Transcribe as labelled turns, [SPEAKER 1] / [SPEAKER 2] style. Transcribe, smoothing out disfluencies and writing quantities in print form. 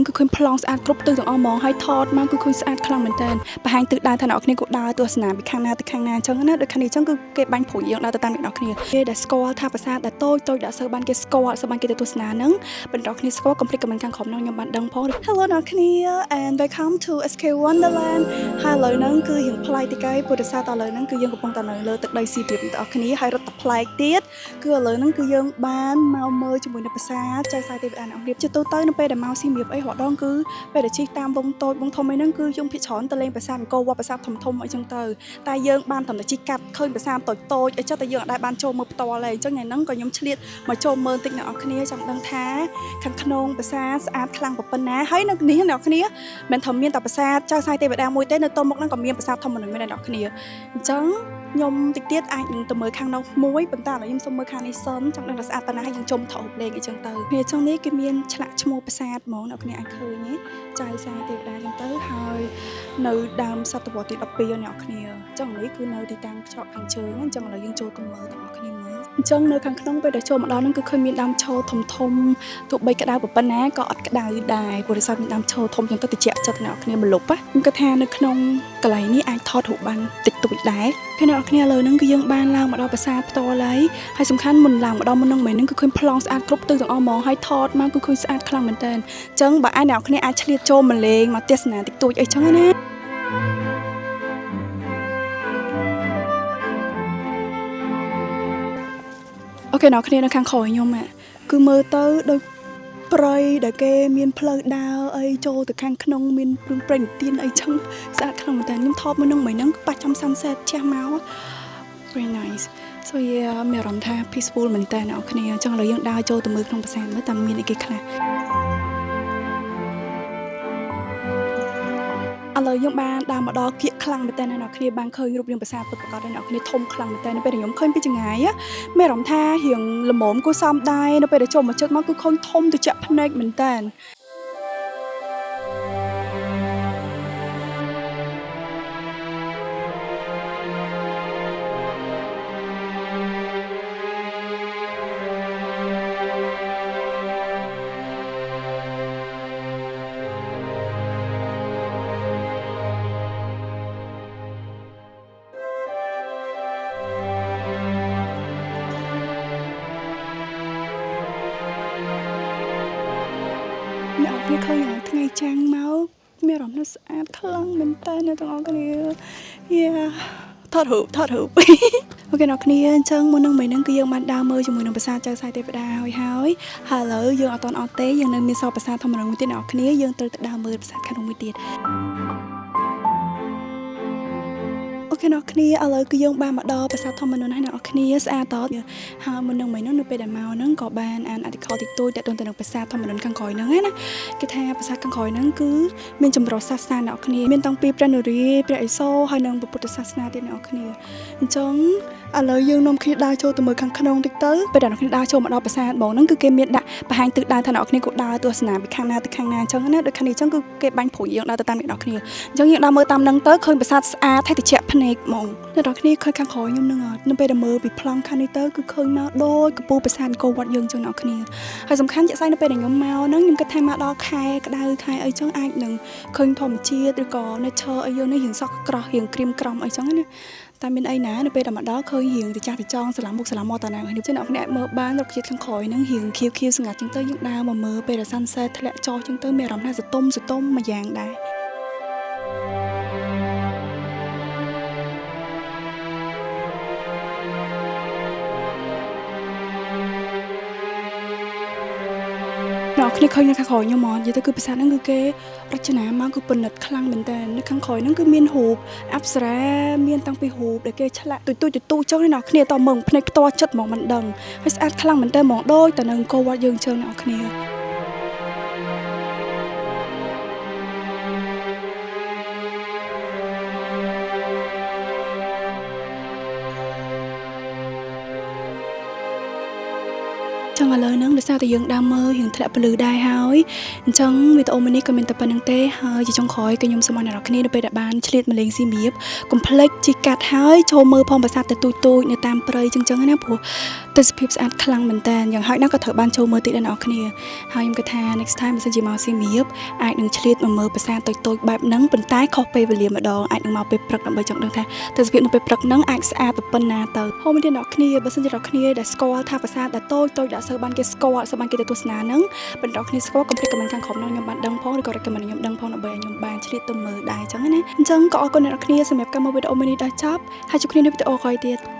[SPEAKER 1] ហ្នឹងគឺឃើញប្លង់ស្អាតគ្រប់ទិសទាំងអស់ហ្មងហើយថតមកគឺឃើញស្អាតខ្លាំងមែនតើបង្ហាញទិសដៅថាអ្នកនរគ្នាក៏ដើរទស្សនាពីខាងណាទៅខាងណាអញ្ចឹងណាដូចខាងនេះអញ្ចឹងគឺគេបាញ់ព្រួយយើងដើរទៅតាមអ្នកនរគ្នាគេដែលស្គាល់ថាប្រាសាទដែលតូចតូចដែលអត់សូវបានគេស្គាល់អត់សូវបានគេទៅទស្សនាហ្នឹងបើអ្នកនរគ្នាស្គាល់កុំភ្លេច comment ខាងក្រោមហ្នឹងខ្ញុំបានដឹងផង Hello អ្នកនរគ្នា and welcome to SK Wonderland ហើយឥឡូវហ្នឹងគឺរៀងប្លែកតិចហើយពុទ្ធសាសនាតឥឡូវហ្នឹងគឺយើងកំពុងតែនៅលើទឹកដីសៀមរាបអ្នកនរគ្នាហើយរត់តែប្លែកទៀត គឺឥឡូវហ្នឹងគឺយើងបានមកមើលជាមួយនឹងប្រាសាទចៅសាយទេវតាអ្នកនរគ្នាជាទូទៅនៅពេលដែលមកសៀមរាបអីរាល់ដងគឺពេលដែលជិះតាមវងតូចវងធំអីហ្នឹងគឺយើងភាគច្រើនទៅលេងប្រាសាទអង្គរវត្តប្រាសាទធំធំអីចឹងទៅតែយើងបានត្រឹមតែជិះកាត់ឃើញប្រាសាទតូចតូចអីចឹងតែយើងអត់ដែលបានចូលមើលផ្ទាល់ទេអញ្ចឹងថ្ងៃហ្នឹងក៏ខ្ញុំឆ្លៀតមកចូលមើលតិចអ្នកនរគ្នាចង់ដឹងថាខាងក្នុងប្រាសាទស្អាតខ្លាំងប៉ុណ្ណាហើយនៅនេះអ្នកនរគ្នាមិនថាមានតែប្រាសាទចៅសាយទេវតាមួយទេនៅទល់មុខហ្នឹងក៏មានប្រាសាទធំមនុស្សមួយដែរអ្នកនរគ្នាអញ្ចឹង ខ្ញុំតិចទៀតអាចនឹងទៅមើលខាងនោះមួយប៉ុន្តែឥឡូវខ្ញុំសុំមើលខាងនេះសិនចង់ដឹងថាស្អាតប៉ុណ្ណាហើយយើងជុំថតរូបលេងអីចឹងទៅគ្នាចង់នេះគេមានឆ្លាក់ឈ្មោះប្រាសាទហ្មងអ្នកគ្នាអាចឃើញទេចៅសាយទេវតាចឹងទៅហើយនៅដើមសតវត្សទី12អ្នកគ្នាចឹងនេះគឺនៅទីតាំងច្រកខាងជើងអញ្ចឹងឥឡូវយើងចូលទៅមើលទាំងអស់គ្នាមើលអញ្ចឹងនៅខាងក្នុងពេលដែលចូលមកដល់ហ្នឹងគឺឃើញមានដើមឈើធំធំទោះបីក្តៅប៉ុណ្ណាក៏អត់ក្តៅដែរព្រោះដោយសារមានដើមឈើធំចឹងទៅត្រជាក់ចិត្តអ្នកគ្នាមលុបណាខ្ញុំគិតថានៅក្នុងកន្លែងនេះអាចថតរូបបានតិចតួចដែរ ឃើញអ្នកនរគ្នាឥឡូវហ្នឹងគឺយើងបានឡើងមកដល់ប្រាសាទផ្ទាល់ហើយហើយសំខាន់មុនឡើងមកដល់មុនហ្នឹងមែនហ្នឹងគឺឃើញប្លង់ស្អាតគ្រប់ទិសទាំងអស់ហ្មងហើយថតមកគឺឃើញស្អាតខ្លាំងមែនតើអញ្ចឹងបើអាចអ្នកនរគ្នាអាចឆ្លៀតចូលមកលេងមកទស្សនាតិចតួចអីចឹងណា OK អ្នកនរគ្នានៅខាងក្រោយខ្ញុំហ៎គឺមើលទៅដូចព្រៃដែលគេមានផ្លូវដើរអីចូលទៅខាងក្នុងមានព្រឹងព្រៃនិទានអីចឹងស្អាតខ្លាំងមែនតើខ្ញុំថតមុនហ្នឹងមិញហ្នឹងប៉ះចំ sunset ជះមក very nice so yeah មានអារម្មណ៍ថា peaceful មែនតើអ្នកនរគ្នាអញ្ចឹងឥឡូវយើងដើរចូលទៅមើលក្នុងប្រាសាទមើលតើមានអីគេខ្លះឥឡូវយើងបានដើរមកដល់គៀកខ្លាំងមែនតើអ្នកនរគ្នាបានឃើញរូបរាងប្រាសាទពិតប្រាកដហើយអ្នកនរគ្នាធំខ្លាំងមែនតើនៅពេលដែលខ្ញុំឃើញពីចម្ងាយមានអារម្មណ៍ថារៀងល្មមគួរសមដែរនៅពេលដែលចូលមកជិតមកគឺឃើញធំទៅជាក់ភ្នែកមែនតើ អ្នកនរគ្នាឃើញយ៉ាងថ្ងៃចាំងមកមានអារម្មណ៍ថាស្អាតខ្លាំងមែនតើអ្នកទាំងអស់គ្នា Yeah ថតរូបថតរូប OK អ្នកគ្នាអញ្ចឹងមុននឹងមិញហ្នឹងគឺយើងបានដើរមើលជាមួយនឹងប្រាសាទចៅសាយទេវតាហើយហើយហើយឥឡូវយើងអត់ទាន់អត់ទេយើងនៅមានសល់ប្រាសាទធម្មរងមួយទៀតអ្នកនរគ្នាយើងត្រូវទៅដើរមើលប្រាសាទខាងនោះមួយទៀត OK អ្នកគ្នាឥឡូវគឺយើងបានមកដល់ប្រាសាទធម្មនុនហើយអ្នកគ្នាស្អាតតហើយមុននឹងមិញហ្នឹងនៅពេលដែលមកហ្នឹងក៏បានអាន article តិចតួចទាក់ទងទៅនឹងប្រាសាទធម្មនុនខាងក្រោយហ្នឹងណាគេថាប្រាសាទខាងក្រោយហ្នឹងគឺមានចម្រុះសាសនាអ្នកគ្នាមានតាំងពីព្រះនរាយណ៍ព្រះឥសូរហើយនិងពុទ្ធសាសនាទៀតអ្នកគ្នាអញ្ចឹងឥឡូវយើងនាំគ្នាដើរចូលទៅមើលខាងក្នុងតិចទៅពេលដែលអ្នកគ្នាដើរចូលមកដល់ប្រាសាទហ្មងហ្នឹងគឺគេមានដាក់បង្ហាញទិសដៅថាអ្នកគ្នាក៏ដើរទស្សនាពីខាងណាទៅខាងណាអញ្ចឹងណាដូចខាងនេះអញ្ចឹងគឺគេបាញ់ព្រួយយើងដើរទៅតាមអ្នកគ្នា អញ្ចឹងយើងដើរមើលតាមហ្នឹងទៅឃើញប្រាសាទស្អាតហើយត្រជាក់ភ្នែកហ្មងអ្នកនរគ្នាឃើញខាងក្រោយខ្ញុំហ្នឹងអត់នៅពេលដែលមើលពីប្លង់ខាងនេះទៅគឺឃើញមកដូចកំពូលប្រាសាទអង្គរវត្តយើងអញ្ចឹងអ្នកនរគ្នាហើយសំខាន់ជាក់ស្ដែងនៅពេលដែលខ្ញុំមកហ្នឹងខ្ញុំគិតថាមកដល់ខែក្តៅខែអីចឹងអាចនឹងឃើញធម្មជាតិឬក៏ nature អីយើងនេះរៀងសក់ក្រោះរៀងក្រៀមក្រំអីចឹងណាតែមានអីណានៅពេលដែលមកដល់ឃើញរៀងទៅចាស់ទៅចង់ស្លាមុខស្លាមាត់តាណានេះចឹងអ្នកនរគ្នាអាចមើលបានរុក្ខជាតិខាងក្រោយហ្នឹងរៀងខៀវខៀវស្ងាត់ចឹងទៅយើងដើរមកមើលពេលដែល sunset ធ្លាក់ចុះចឹងទៅមានអារម្មណ៍ថាសតុំសតុំមួយយ៉ាងដែរ អ្នកគ្នាឃើញនៅខាងក្រោយខ្ញុំហ្មងនិយាយទៅគឺប្រាសាទហ្នឹងគឺគេរចនាមកគឺពិនិត្យខ្លាំងមែនតើនៅខាងក្រោយហ្នឹងគឺមានរូបអប្សរាមានតាំងពីរូបដែលគេឆ្លាក់ទូចទូចទូចចឹងអ្នកគ្នាតមើលភ្នែកផ្ទាល់ចិត្តហ្មងមិនដឹងហើយស្អាតខ្លាំងមែនតើហ្មងដូចតែនៅអង្គរវត្តយើងចឹងអ្នកគ្នា ចឹង ចឹងឥឡូវហ្នឹងដោយសារតែយើងដើរមើលរៀងធ្លាក់ពលឺដែរហើយអញ្ចឹងវីដេអូមួយនេះក៏មានតែប៉ុណ្្នឹងទេហើយជាចុងក្រោយក៏ខ្ញុំសូមឲ្យអ្នកនរគ្នានៅពេលដែលបានឆ្លៀតមកលេងសៀមរាបកុំភ្លេចជិះកាត់ហើយចូលមើលផងប្រាសាទទៅទូចទូចនៅតាមព្រៃចឹងចឹងណាព្រោះទេសភាពស្អាតខ្លាំងមែនតើយ៉ាងហោចណាស់ក៏ត្រូវបានចូលមើលតិចដែរអ្នកនរគ្នាហើយខ្ញុំគិតថា next time បើសិនជាមកសៀមរាបអាចនឹងឆ្លៀតមកមើលប្រាសាទតូចតូចបែបហ្នឹងប៉ុន្តែខុសពេលវេលាម្ដងអាចនឹងមកពេលព្រឹកដើម្បីចង់ដឹងថាទេសភាពនៅពេលព្រឹកហ្នឹងអាចស្អាតទៅប៉ុណ្ណាទៅហូមទៀតអ្នកនរគ្នាបើសិនជាអ្នកនរគ្នាដែលស្គាល់ថាប្រាសាទដែលតូចតូចដែលអត់សូវបានគេស្គាល់អត់សូវបានគេទៅទស្សនាហ្នឹងបើអ្នកនរគ្នាស្គាល់កុំភ្លេច comment ខាងក្រោមនោះខ្ញុំបានដឹងផងឬក៏ recommend ខ្ញុំដឹងផងដើម្បីឲ្យខ្ញុំបានឆ្លៀតទៅមើលដែរអញ្ចឹងណាអញ្ចឹងក៏អរគុណអ្នកនរគ្នាសម្រាប់ការមើលវីដេអូមួយនេះដល់ចប់ហើយជួបគ្នានៅវីដេអូក្រោយទៀត។